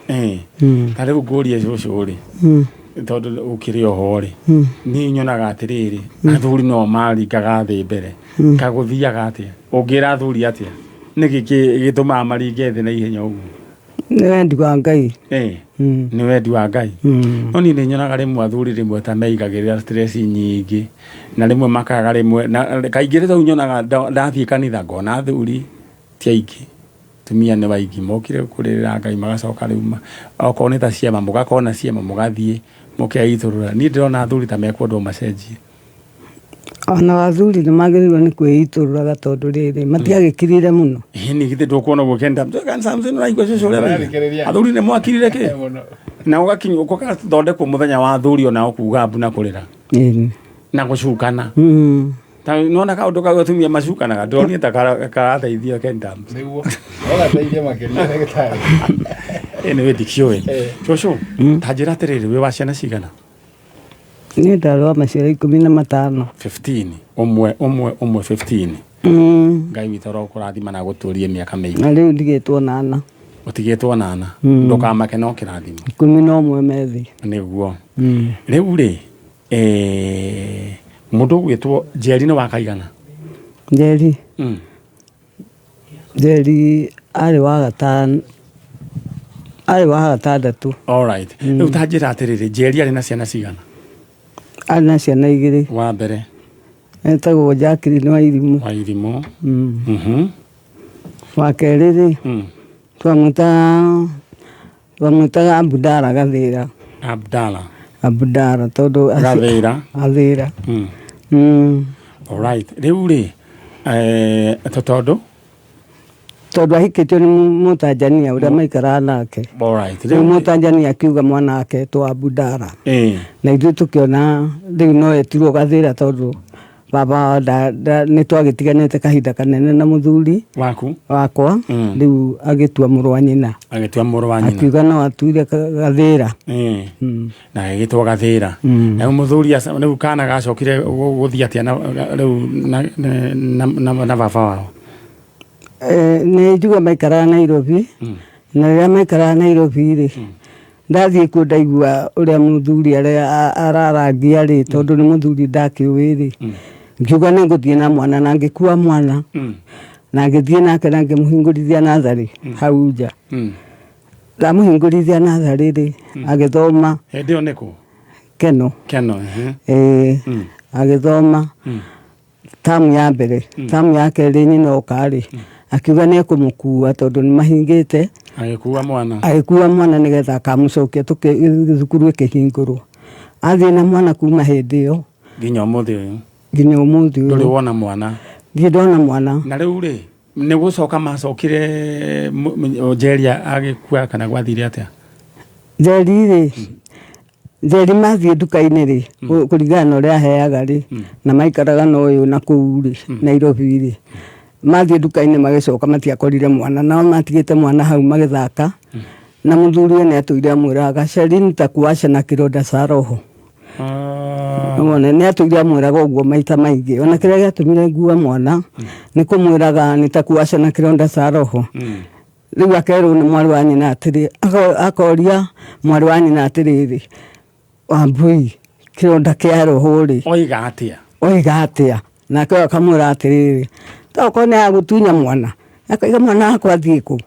S1: Ta rĩu ngũrie cũcũ rĩ, tondũ ũkĩrĩ oho rĩ, niĩ nyonaga atĩrĩrĩ, athuri no maringaga thĩ mbere. Kagũthiaga atĩa? Ũngĩra athuri atĩa? Nĩkĩ gĩtũmaga maringe thĩ na ihenya ũguo?
S7: Nĩ wendi wa Ngai.
S1: Nĩ wendi wa Ngai. No niĩ nĩ nyonaga rĩmwe athuri rĩmwe ta meigagĩrĩra stress nyingĩ na rĩmwe makaga rĩmwe na kaingĩ rĩu nyonaga ndathiĩ kanitha ngona athuri ti aingĩ, atumia nĩ aingĩ mokire kũrĩrĩra Ngai magacoka rĩu okorwo nĩ ta ciama mũgakorwo na ciama mũgathiĩ mũkeitũrũra. Niĩ ndĩrona athuri ta mekwendwo macenjie.
S7: Ona athuri nĩ magĩrĩirwo nĩ kwĩitũrũraga tondũ rĩrĩ matiagĩkirire mũno.
S1: Ĩni githĩ ndũkuona ũguo Kenda Samson ũraigua cũcũ ũrĩa araigua? Athuri nĩ mwakirire kĩ? Na ũgakinywo ũgathondekwo mũthenya wa athuri onao kuga mbu na kũrĩra. Na gũcukana. Ta nona kaũndũ kau atumia macukanaga ndĩronire ta karateithia Kenda.
S5: Nĩguo. No gateithie makĩria ndagĩtarĩ.
S1: Anyway ndikĩũĩ. Cũcũ, ta njĩra atĩrĩrĩ, wĩ wa ciana cigana?
S7: Niĩ ndarĩ wa maciaro 15.
S1: 15. Ũmwe ũmwe ũmwe 15. Ngai witũ arokũrathima na agũtũrie mĩaka mĩingĩ.
S7: Na rĩu ndigĩtwo nana.
S1: Ũtigĩtwo nana. Ndũkamake no kĩrathimo.
S7: 11 methĩ.
S1: Nĩguo. Rĩu rĩ, mũndũ ũgwĩtwo Njeri nĩ wa kaigana?
S7: Njeri. Njeri arĩ wa gatano. Arĩ wa gatandatũ.
S1: All right. Rĩu ta njĩra atĩrĩrĩ, Njeri arĩ na ciana cigana?
S7: Arĩ na ciana igĩrĩ.
S1: Wa mbere?
S7: Etagwo Jacqueline wa Irimũ.
S1: Wa Irimũ.
S7: Wa kerĩ rĩ, twamwĩta Twamwĩtaga Abdala Gathĩra.
S1: Abdala.
S7: Abdala tondũ
S1: Gathĩra.
S7: Gathĩra.
S1: Alright. Rĩu rĩ tondũ
S7: Tondũ ahikĩtio nĩ Mũtanzania ũrĩa maikaraga nake.
S1: Alright.
S7: Rĩu Mũtanzania akiuga mwana wake etwo Abdala. Na ithuĩ tũkĩona rĩu no etirwo Gathĩra tondũ baba wao nĩ twagĩtiganĩte kahinda kanene na mũthuri
S1: waku
S7: wakwa. Rĩu agĩtua mũrũ wa nyina.
S1: Agĩtua mũrũ wa nyina.
S7: Akiuga no atuire Gathĩra.
S1: Na agĩgĩtwo Gathĩra. Rĩu mũthuri rĩu kana gacokire gũthiĩ atĩa na rĩu na baba wao?
S7: Nĩ njugua maikaraga Nairobi. Na rĩrĩa maikaraga Nairobi rĩ, ndathiĩ kuo ndaigua ũrĩa mũthuri ararangia rĩ, tondũ nĩ mũthuri ndakĩũĩ rĩ, ngiuga nĩ ngũthiĩ na mwana na ngĩkua mwana. Na ngĩthiĩ nake na ngĩmũhingũrithia natharĩ hau nja. Ndamũhingũrithia natharĩ rĩ, agĩthoma.
S1: Hĩndĩ ĩyo nĩ kũ?
S7: Keno.
S1: Keno,
S7: Agĩthoma. Tamu ya mbere, tamu ya kerĩ nyina oka rĩ, akiuga nĩ ekũmũkua tondũ nĩ mahingĩte.
S1: Agĩkua mwana.
S7: Agĩkua mwana nĩgetha akamũcokia thukuru ĩkĩhingũrwo. Athiĩ na mwana kuma hĩndĩ ĩyo.
S1: Nginya ũmũthĩ ũyũ.
S7: Nginya ũmũthĩ ũyũ.
S1: Ndũrĩ wona mwana.
S7: Ndirĩ ndona mwana.
S1: Na rĩu rĩ, nĩ gũcoka macokire Njeri agĩkua kana gwathire atĩa?
S7: Njeri rĩ, Njeri mathiĩ nduka-inĩ rĩ, kũringana na ũrĩa aheaga rĩ, na maikaraga na ũyũ na kũu rĩ, Nairobi rĩ, mathiĩ nduka-inĩ magĩcoka matiakorire mwana, nao matigĩte mwana hau magĩthaka, na mũthuri we nĩ atũire amwĩraga, Sheri nitakuacha na kĩronda cha roho. Wona nĩ atũire amwĩraga ũguo maita maingĩ. Ona kĩrĩa gĩatũmire ngue mwana, nĩ kũmwĩraga nitakuacha na kĩronda cha roho. Rĩu akerwo nĩ mwarĩ wa nyina atĩrĩ, akoria mwarĩ wa nyina atĩrĩrĩ, Wambui, kĩronda kĩa roho rĩ.
S1: Oiga atĩa?
S7: Oiga atĩa? Nake ũyũ akamwĩra atĩrĩrĩ, ta okorwo nĩ agũtunya mwana, akaiga mwana wakwa athiĩ kũ?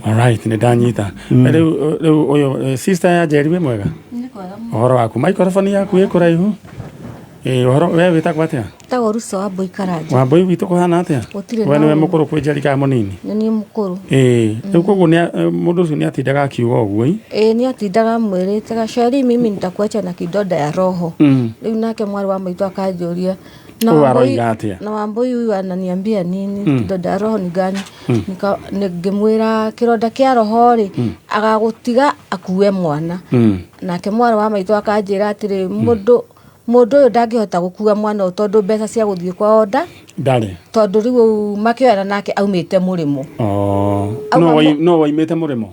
S1: Alright, nĩ ndanyita. Rĩu ũyũ sister ya Njeri wĩ mwega?
S8: Nĩ kwega mũno.
S1: Ũhoro waku, microphone yaku ĩ kũraihu? Ũhoro we wĩtagwo atĩa?
S8: Wĩtagwo Ruso wa Mbui Karanja.
S1: Wa Mbui witũ kũhana atĩa?
S8: Gũtirĩ
S1: We
S8: na
S1: nĩwe
S8: ũru.
S1: mũkũrũ kwĩ Njeri kana mũnini?
S8: Nĩ niĩ mũkũrũ.
S1: Rĩu koguo mũndũ ũcio nĩ atindaga akiuga ũguo ĩ?
S8: Nĩ atindaga amwĩrĩte Gaceri, mimi nitakuacha na kidonda ya roho. Rĩu nake mwarĩ wa maitũ akanjũria,
S1: Ũyũ aroiga atĩa?
S8: Na Wambui huyu ananiambia nini? Kidonda ya roho ni gani? Ngĩmwĩra kĩronda kĩa roho rĩ, agagũtiga akue mwana. Nake mwarĩ wa maitũ akanjĩra atĩrĩ, mũndũ ũyũ ndangĩhota gũkua mwana ũyũ tondũ mbeca cia gũthiĩ kwa order
S1: Ndarĩ.
S8: Tondũ rĩu makĩoyana nake aumĩte mũrĩmo. Auma
S1: No waimĩte mũrĩmo?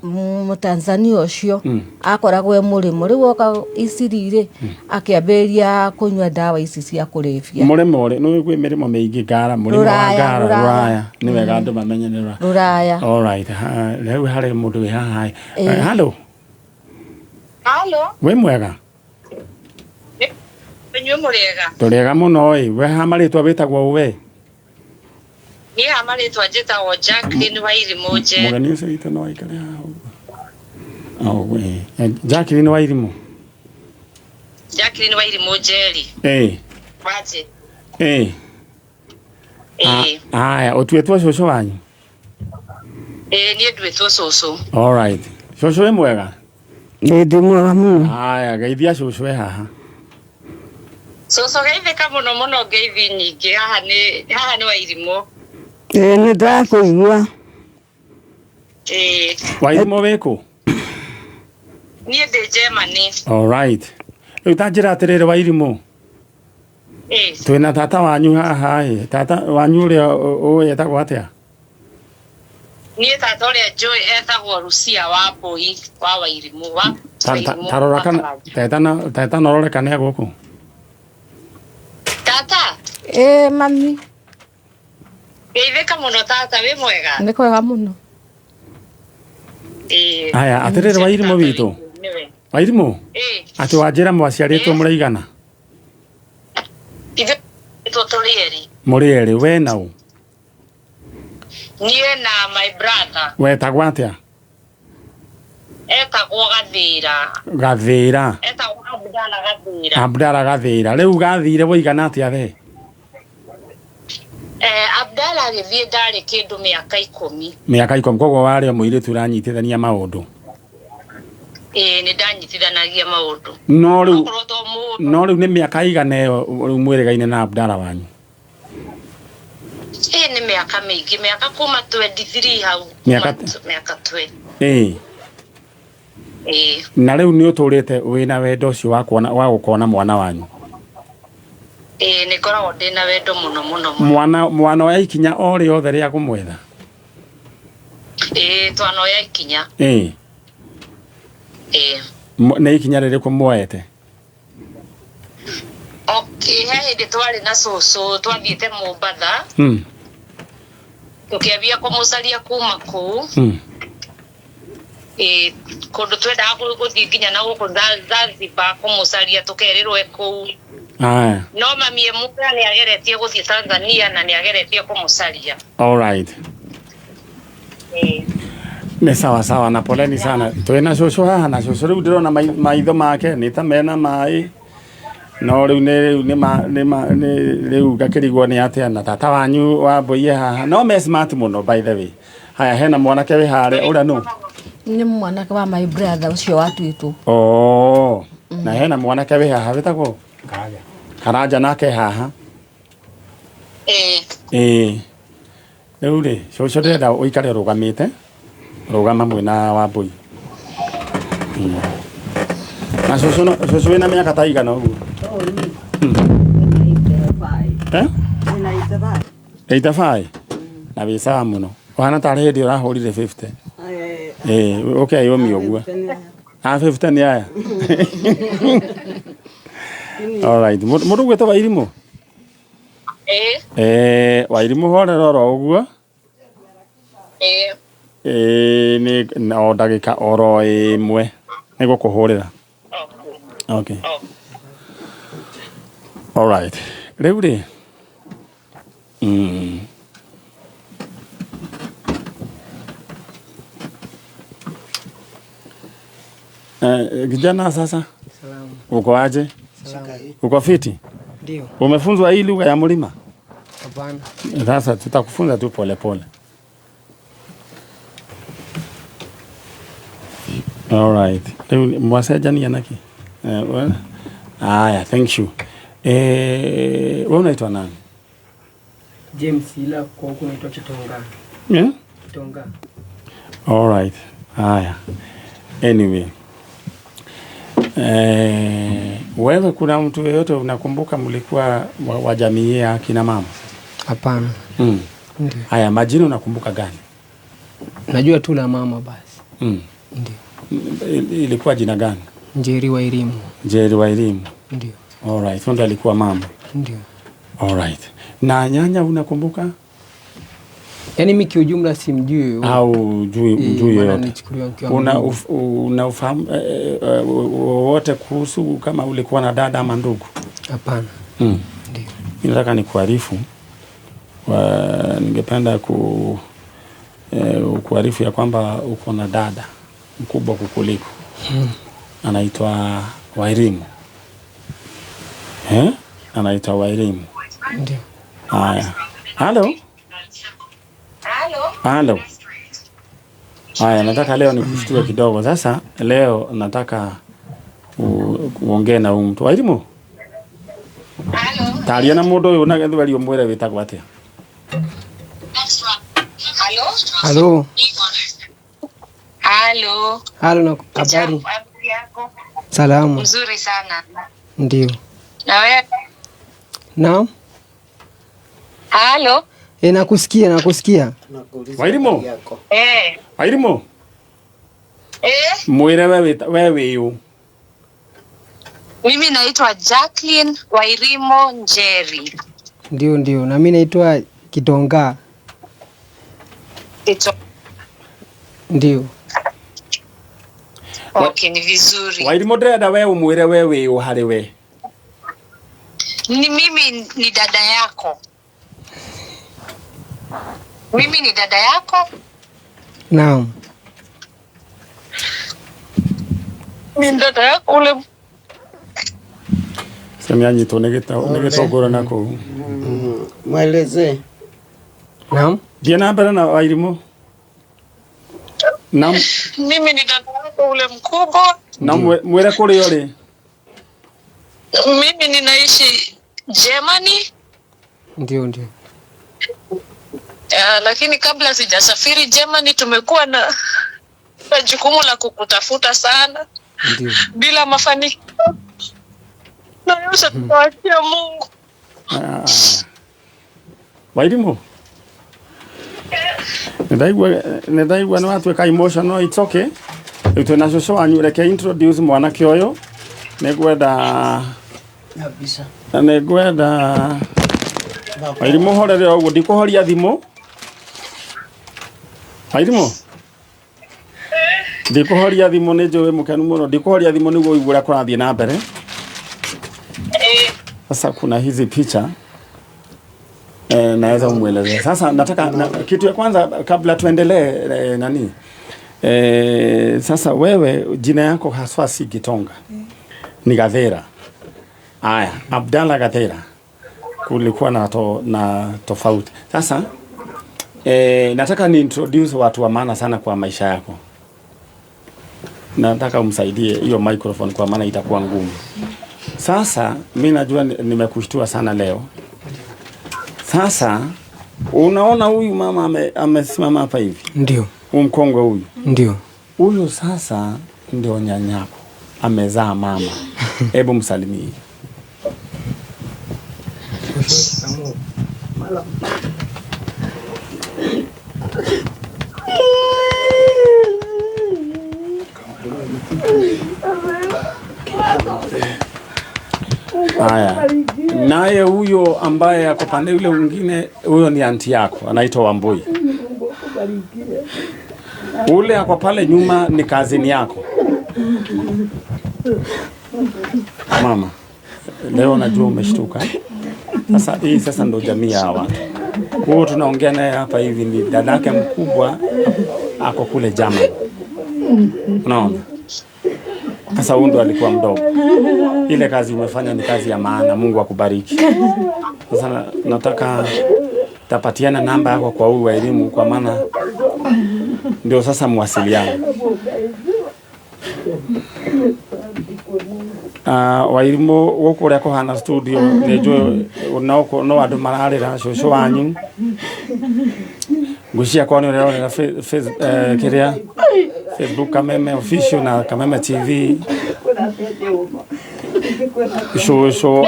S8: Mũtanzania ũcio akoragwo e mũrĩmo. Rĩu oka Isiri rĩ, akĩambĩrĩria kũnyua ndawa ici cia kũrebia.
S1: Mũrĩmo rĩ, nĩ kwĩ mĩrĩmo mĩingĩ Ngara, mũrĩmo wa
S8: Rũraya,
S1: Ngara,
S8: Rũraya.
S1: Rũraya. Nĩ wega andũ mamenye nĩ Rũraya.
S8: Rũraya.
S1: Alright, rĩu harĩ mũndũ wĩ haha. Hello.
S9: Hello.
S1: Wĩ mwega?
S9: Inyuĩ mũrĩega?
S1: Tũrĩega mũno ĩ. We ha marĩtwa wĩtagwo ũ we?
S9: Niĩ ha marĩtwa njĩtagwo Jacqueline Wairimũ Njeri.
S1: Mũgeni ũcio witũ no aikare haha ũguo. Oh, we. Jacqueline Wairimũ.
S9: Jacqueline Wairimũ Njeri. Waje.
S1: Aya, ũtuĩtwo cũcũ wanyu?
S9: Niĩ nduĩtwo cũcũ.
S1: All right. Cũcũ wĩ mwega?
S7: Nĩ ndĩ mwega mũno.
S1: Aya, geithia cũcũ e haha.
S9: Cũcũ geithĩka mũno mũno, ngeithi nyingĩ. Haha nĩ Wairimũ.
S7: Nĩ ndakũigua.
S1: Wairimũ wĩ kũ?
S9: Niĩ ndĩ Germany.
S1: All right. Rĩu ta njĩra atĩrĩrĩ Wairimũ. Twĩna tata wanyu haha ĩ. Tata wanyu ũrĩa ũĩ etagwo atĩa?
S9: Niĩ tata ũrĩa njũĩ etagwo Lucia wa Mbui wa Wairimũ, wa Wairimũ
S1: Tarora
S9: wa
S1: kana,
S9: Karanja.
S1: teta na ũrore kana e gũkũ.
S9: Tata?
S8: Mami.
S9: Geithĩka mũno tata, wĩ mwega?
S8: Nĩ kwega mũno.
S1: Aya, atĩrĩrĩ Wairimũ witũ. Wairimũ? Atĩ wanjĩra mwaciarĩtwo mũraigana?
S9: Ithuĩ tũrĩ erĩ.
S1: Mũrĩ erĩ, we na ũ?
S9: Niĩ na my brother.
S1: Wetagwo atĩa?
S9: Etagwo Gathĩra.
S1: Gathĩra.
S9: Etagwo Abdala Gathĩra.
S1: Abdala Gathĩra. Rĩu gathire woigana atĩa we?
S9: Abdala agĩthiĩ ndarĩ kĩndũ mĩaka 10.
S1: Mĩaka 10, koguo warĩ o mũirĩtu ũranyitithania maũndũ.
S9: Ĩĩ, nĩ ndanyitithanagia maũndũ.
S1: No rĩu
S9: Okorwo to mũndũ.
S1: No rĩu nĩ mĩaka igana ĩyo rĩu mwĩrĩgaine na Abdalla wanyu?
S9: Ĩĩ, nĩ mĩaka mĩingĩ, mĩaka kuma 23 hau.
S1: Mĩaka
S9: Mĩaka 20.
S1: Ĩĩ.
S9: Ĩĩ.
S1: Na rĩu nĩ ũtũrĩte wĩna wendo ũcio wa kuona wa gũkona mwana wanyu?
S9: Ĩĩ, nĩ ngoragwo ndĩna wendo mũno mũno mũno.
S1: Mwana oya ikinya o rĩothe rĩa kũmwetha?
S9: Ĩĩ, twanoya ikinya.
S1: Ĩĩ.
S9: Ĩĩ.
S1: Nĩ ikinya rĩrĩkũ muoete?
S9: Okay, he hĩndĩ twarĩ na cũcũ twathiĩte Mombatha, tũkĩambia kũmũcaria kuma kũu. Ĩĩ, kũndũ twendaga gũthiĩ nginya na gũkũ Zanzibar kũmũcaria, tũkerĩrwo e kũu.
S1: Aya.
S9: No mami e muoyo nĩ ageretie gũthiĩ Tanzania na nĩ ageretie kũmũcaria.
S1: All right.
S9: Ĩĩ.
S1: Nĩ sawa sawa, na poleni sana. Twĩna cũcũ haha, na cũcũ rĩu ndĩrona maitho make nĩ ta mena maĩ, no rĩu nĩ rĩu nĩ ma nĩ ma nĩ rĩu ngakĩrigwo nĩ atĩa, na tata wanyu wa mbũiye haha no me smart mũno, by the way. Haya, hena mwanake wĩ harĩa, ũrĩa nũ?
S8: Nĩ mwanake wa my brother ũcio watuĩtwo.
S1: Oh, na hena mwanake wĩ haha wĩtagwo Karanja nake haha.
S9: Ĩĩ.
S1: Ĩĩ, rĩu rĩ, cũcũ ndĩrenda ũikare ũrũgamĩte, rũgama mwena wa mbũi. Na cũcũ cũcũ wĩna mĩaka ta igana ũguo? Eh? 85 na wĩ sawa mũno, ũhana tarĩ hĩndĩ ũrahũrire 50. Ĩĩ, ũkeyũmia ũguo. A 50 nĩ aya. All right. Mũndũ ũgwĩtwo Wairimũ?
S9: Ĩĩ.
S1: Eh, Wairimũ, horera oro ũguo.
S9: Ĩĩ.
S1: Ĩĩ, nĩ o ndagĩka oro ĩmwe nĩ gũkũhũrĩra. Okay. All right. Rĩu rĩ, Kijana sasa.
S10: Salamu.
S1: Uko aje?
S10: Salamu.
S1: Uko fiti?
S10: Ndio.
S1: Umefunzwa hii lugha ya mlima?
S10: Hapana.
S1: Sasa tutakufunza tu pole pole. All right. Rĩu mwacenjania naki? Well, haya, thank you. Wewe unaitwa nani?
S10: James, ila kwa huku naitwa Kitonga.
S1: Yeah?
S10: Kitonga.
S1: All right. Haya. Anyway. Wewe kuna mtu yeyote unakumbuka mlikuwa wa jamii ya kina mama?
S10: Hapana. Ndio.
S1: Haya, majina unakumbuka gani?
S10: Najua tu la mama basi. Ndio.
S1: Ilikuwa jina gani?
S10: Njeri wa Elimu.
S1: Njeri wa Elimu.
S10: Ndio.
S1: All right. Ndio alikuwa mama.
S10: Ndio.
S1: All right. Na nyanya unakumbuka?
S10: Yaani mimi kiujumla simjui.
S1: Au mjui
S10: maana
S1: yoyote?
S10: nilichukuliwa nikiwa
S1: Una
S10: mdogo.
S1: una ufahamu wowote kuhusu kama ulikuwa na dada ama ndugu?
S10: Hapana. Ndio.
S1: Mimi nataka nikuarifu. Ningependa kuarifu ya kwamba uko na dada mkubwa kukuliko. Anaitwa Wairimu. Anaitwa Wairimu.
S10: Ndio.
S1: Haya. Halo?
S9: Halo.
S1: Halo. Haya, nataka leo nikushtue kidogo. Sasa leo nataka uongee na huyu mtu. Wairimu?
S9: Halo.
S1: Taria na mundu uyu na gethweri umwire witagwo atia.
S9: Halo.
S10: Halo.
S9: Halo.
S10: Halo, na habari?
S9: Habari yako?
S10: Salama.
S9: Mzuri sana.
S10: Ndio.
S9: Na wewe?
S10: Naam.
S9: Halo.
S10: Nakusikia, nakusikia.
S1: Wairimu? Wairimu? Mwire wewe wiu.
S9: Mimi naitwa Jacqueline Wairimu Njeri.
S10: Ndio, ndio. Na mimi naitwa Kitonga. Ndio.
S9: Okay, ni vizuri.
S1: Wairimu, ndĩrenda we umwire we wiu harĩ we.
S9: Ni mimi ni dada yako. Mimi ni dada yako?
S10: Naam.
S9: Ni dada yako ule.
S1: Sema nyito nĩ gĩtongoro na kũu.
S3: Mweleze.
S10: Naam.
S1: Thiĩ na mbere na Wairimu. Naam.
S9: Mimi ni dada yako ule mkubwa.
S1: Na mwĩre kũrĩa ũrĩ.
S9: Mimi ninaishi Germany.
S10: Ndio, ndio.
S9: Lakini kabla sijasafiri Germany tumekuwa na jukumu la kukutafuta sana.
S10: Ndio.
S9: Bila mafanikio. Na yote tunaachia Mungu.
S1: Wairimu. Nĩndaigua nĩ watuĩka emotional, it's okay. Rĩu twĩna cũcũ wanyu, reke introduce mwanake ũyũ. Nĩngwenda
S3: kabisa.
S1: Nĩngwenda Wairimu horere ũguo, ndikũhoria thimũ. Wairimu, ndikũhoria thimũ, nĩ njũĩ mũkenu mũno, ndikũhoria thimũ nĩguo ũigue ũrĩa kũrathiĩ na mbere. Sasa kuna hizi picha naweza umuelezea. Sasa nataka kitu ya kwanza kabla tuendelee nani. Sasa wewe jina yako haswa si Gitonga. Ni Gathera. Aya, Abdalla Gathera. Kulikuwa na na tofauti. Sasa nataka ni introduce watu wa maana sana kwa maisha yako. Nataka umsaidie hiyo microphone kwa maana itakuwa ngumu. Sasa mimi najua nimekushtua sana leo. Sasa unaona huyu mama amesimama hapa hivi.
S10: Ndio.
S1: Huyu mkongwe huyu.
S10: Ndio.
S1: Huyu sasa ndio nyanyako. Amezaa mama. Hebu msalimie. Haya. Naye huyo ambaye ako pande yule mwingine, huyo ni anti yako, anaitwa Wambui. Ule ako pale nyuma ni kazini yako. Mama, leo najua umeshtuka. Sasa hii sasa ndo jamii ya watu. Huyo tunaongea naye hapa hivi ni dadake mkubwa, ako kule Germany. Unaona? Sasa huyu ndo alikuwa mdogo. Ile kazi umefanya ni kazi ya maana, Mungu akubariki. Sasa nataka tapatiana namba yako kwa huyu wa elimu kwa maana ndio sasa muwasiliane. Wairimu gũkũ ũrĩa kũhana studio nĩ njũĩ no andũ mararĩra cũcũ wanyu. Ngwĩciria kwa nĩ ũrerorera kĩrĩa Facebook Kameme Official na Kameme TV. Cũcũ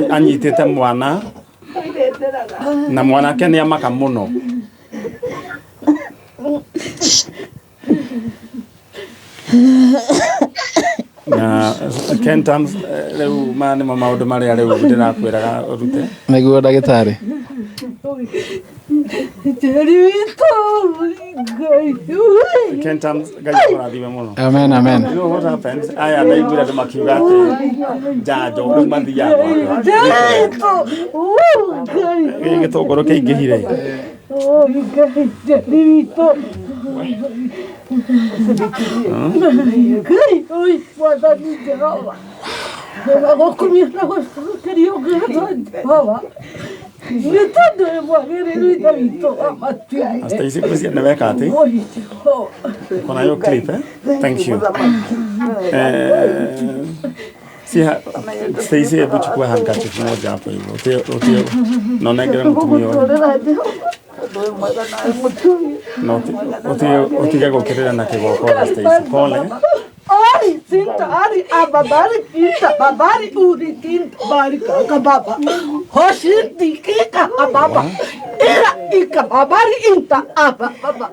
S1: anyitĩte mwana na mwanake nĩ amaka mũno. Na Ken Tams rĩu maya nĩmo maũndũ marĩa rĩu ndĩrakwĩraga ũrute.
S5: Nĩguo ndagĩtarĩ.
S1: Ken Tams, Ngai akũrathime mũno.
S5: Amen, amen.
S1: You know what happens? Aya ndaiguire andũ makiuga atĩ njanjo rĩu mathiaga gwake. Gĩkĩ gĩtũngũrũ kĩingĩhire. Hasta hizi kwezi naweka ati. Kuna hiyo clip eh? Thank you. Stacy, hebu chukua handkerchief moja hapo hivyo. Utio naona ngira mtumio. No, utige gũkĩrĩra na kĩgokora Stacy. Pole.
S11: Ari sinta ari ababari kinta babari uri kinta bari kaka baba hoshi kika ababa ira ika babari inta aba baba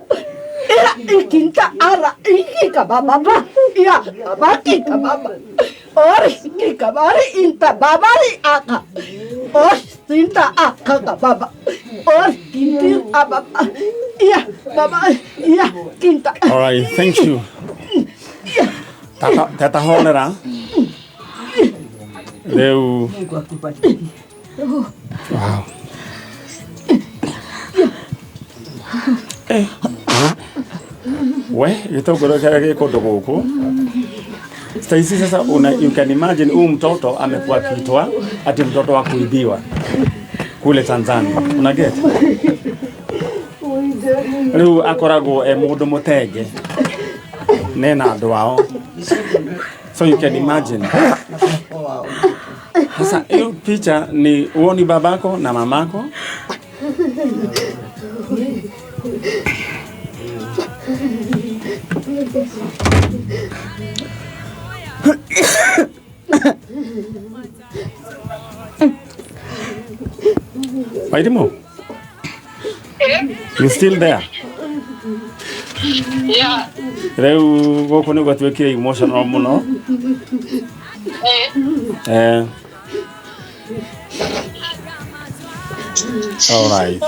S11: ira ikinta ara ikika baba ba ya abaki baba ori kika bari inta babari aka ori sinta aka baba ori kinti ababa ya baba ya kinta.
S1: All right, thank you. Tata honera. Leo. Wow. We, gĩtũngũrũ kĩrĩa gĩ kũndũ gũkũ. Stacy, sasa you can imagine huyu mtoto amekuwa akiitwa ati mtoto wa kuibiwa kule Tanzania. Una get? Rĩu akoragwo e mũndũ mũtenge. Nena andũ ao. So you can imagine. Sasa hiyo picha ni uoni babako na mamako. Wairimu, you still there?
S9: Yeah.
S1: Rĩu gũkũ nĩguo twĩkire emotional mũno.
S9: Eh.
S1: Eh. All right.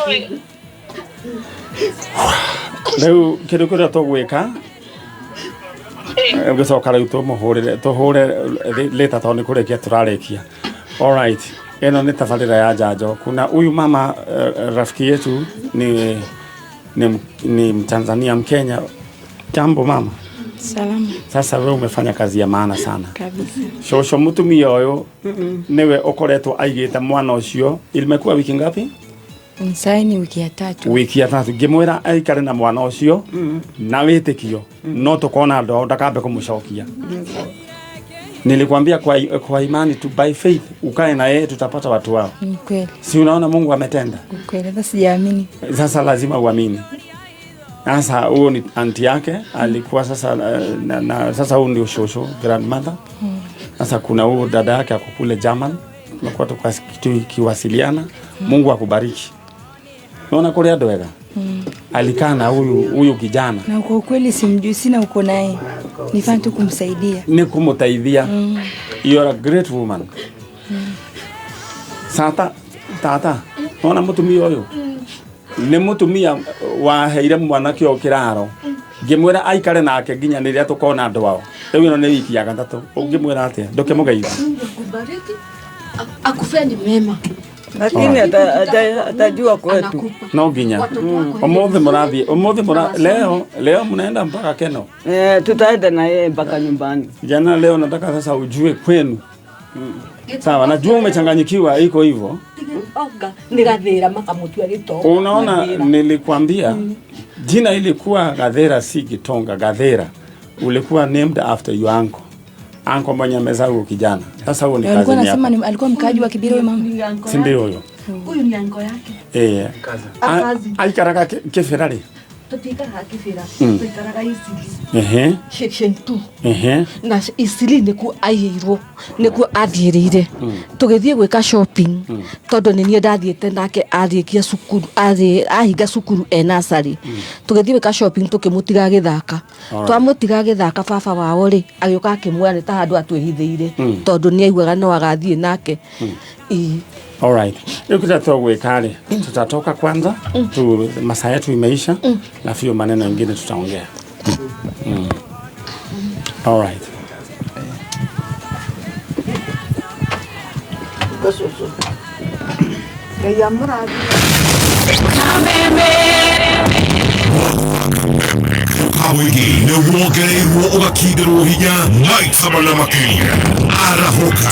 S1: Rĩu kĩndũ kĩrĩa tũgwĩka gĩcoka rĩu tũmũhũrĩre tũhũre later tondũ nĩ kũrĩkia tũrarĩkia. All right. Ĩno nĩ tabarĩra ya njanjo. Kuna huyu mama rafiki yetu ni Mtanzania Mkenya. Jambo mama.
S12: Salama
S1: Sasa wewe umefanya kazi ya maana sana.
S12: kabisa.
S1: Shosho mutumia ũyũ nĩwe ũkoretwo aigĩte mwana ũcio. Imekuwa wiki ngapi?
S12: Sasa ni wiki ya tatu.
S1: Wiki ya tatu ngĩmwĩra aikare na mwana ũcio na wĩtĩkio no tũkona andũ ao ndakambe kũmũcokia. Nilikwambia kwa imani tu, by faith ukae na yeye, tutapata watu wao.
S12: Ni kweli,
S1: Si unaona Mungu ametenda?
S12: ni kweli. Hata sijaamini.
S1: Sasa lazima uamini. Sasa huyo ni anti yake alikuwa sasa na sasa huyu ndio shosho grandmother. Sasa kuna huyu dada yake ako kule German, tumekuwa tukiwasiliana. Mungu akubariki. Unaona kule andũ ega alikaa na huyu kijana.
S12: Na kwa ukweli simjui, sina uko naye. Nifanye tu kumsaidia.
S1: Ni kumuteithia. You are a great woman. Sata tata, ona mutumia uyu nĩ mũtumia waheire mwanake ũyũ kĩraro ngĩmwĩra aikare nake nginya rĩrĩa tũkona andũ ao. Rĩu ĩno nĩ wiki ya gatatũ, ũngĩmwĩra atĩa? Ndũkĩmũgeithia.
S11: Mungu akubariki, akufanye mema.
S7: Lakini atajua kwetu.
S1: No nginya ũmũthĩ mũrathiĩ ũmũthĩ mũra leo mnaenda mpaka Keno.
S7: Eh, tutaenda na yeye mpaka nyumbani.
S1: Jana leo nataka sasa ujue kwenu. Sawa, najua umechanganyikiwa, iko hivyo.
S11: Oga nĩ gathĩra makamutua gĩtonga.
S1: Unaona, nilikwambia jina ilikuwa Gathera, si Gitonga. Gathera ulikuwa named after your uncle, uncle mwenye amezaa huyo kijana. Sasa huo ni
S12: Alikuwa
S1: cousin
S12: anasema
S1: yako,
S12: ni alikuwa mkaaji wa Kibira huyo mama.
S1: si ndio huyo?
S11: Huyu ni anko yake.
S1: Eh,
S11: Akazi.
S1: aikaraga Kibera rĩ?
S11: Tũtiikaraga Kibera, tũikaraga Isili. Section 2. Na Isili nĩkuo aiyĩirwo, nĩkuo athiĩrĩire. Tũgĩthiĩ gwĩka shopping tondũ nĩ niĩ ndathiĩte nake arĩkia cukuru, ahinga cukuru e nursery. Tũgĩthiĩ gwĩka shopping tũkĩmũtiga agĩthaka. Twamũtiga agĩthaka baba wao rĩ agĩũka akĩmuoya nĩ ta handũ atwĩhithĩire tondũ nĩ aiguaga no agathiĩ nake. Ĩĩ.
S1: All right. Rĩu kĩrĩa tũgwĩka rĩ, tutatoka kwanza tu, masaa yetu imeisha, alafu hiyo maneno ingine tutaongea. All right.
S11: Ngai amũrathime.
S13: Awigi nĩ wongereirwo ũgakindĩrwo hinya maita mana makĩria. Arahũka.